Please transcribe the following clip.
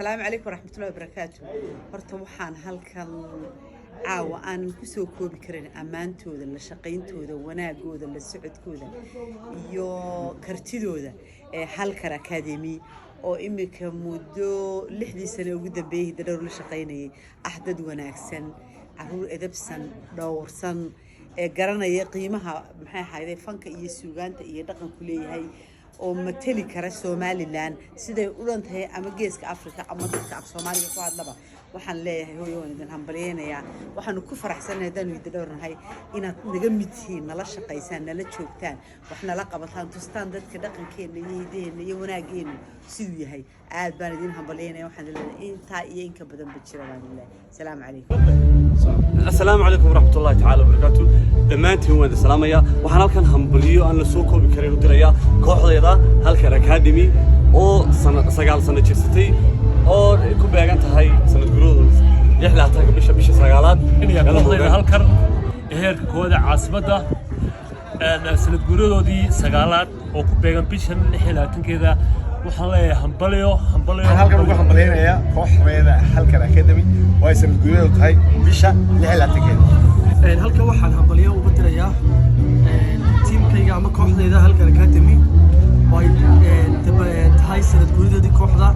Asalaamu calaykum waraxmatullahi wabarakaatu. Horta waxaan halkan caawa aanan kusoo koobi karin ammaantooda, la shaqayntooda, wanaagooda, la socodkooda iyo kartidooda ee Halkar Academy, oo imika muddo 6dii sane ugu dambeeyey Hidadhowr la shaqaynayay, ah dad wanaagsan, caruur edebsan, dhowrsan, ee garanaya qiimaha, maxay ahayde, fanka iyo suugaanta iyo dhaqanku leeyahay, oo mateli kara Somaliland siday u dhan tahay ama Geeska Africa ama dadka af Soomaaliga ku hadlaba. Waxaan leeyahay, hooyo, waan idin hambalyeynayaa. Waxaanu ku faraxsanahay haddaanu idin dhowrnahay inaad naga mid tihiin, nala shaqaysaan, nala joogtaan, wax nala qabataan, tustaan dadka dhaqankeenna iyo hiddaheenna iyo wanaageennu siduu yahay. Aad baan idin hambalyeynaya. Waxaan leeyahay intaa iyo inka badanba jira baan leeyahay. Asalaamu calaykum. Asalaamu calaykum waraxmatullahi tacaala wabarakaatu. Dhammaantiin waan idin salaamayaa. Waxaan halkan hambalyo aan la soo koobi karin u dirayaa kooxdayda Halkan Academy oo 9 sano jirsatay, oo ku beegan tahay sanad gurooda 26-ka bisha sagaalaad. Kooxdayda Halkan ee heerka koowaad ee caasimadda, sanad guuradoodii sagaalaad oo ku beegan bishan 26-keeda, waxaan leeyahay hambalyo, hambalyo. Waxaan halkan ugu hambalyaynayaa kooxdayda Halkan Academy oo ay sanad guuradeedu tahay bisha 26-keeda. Halkan waxaan hambalyo uga dirayaa tiimkayga ama kooxdayda Halkan Academy oo ay tahay sanad guuradeedii kooxda.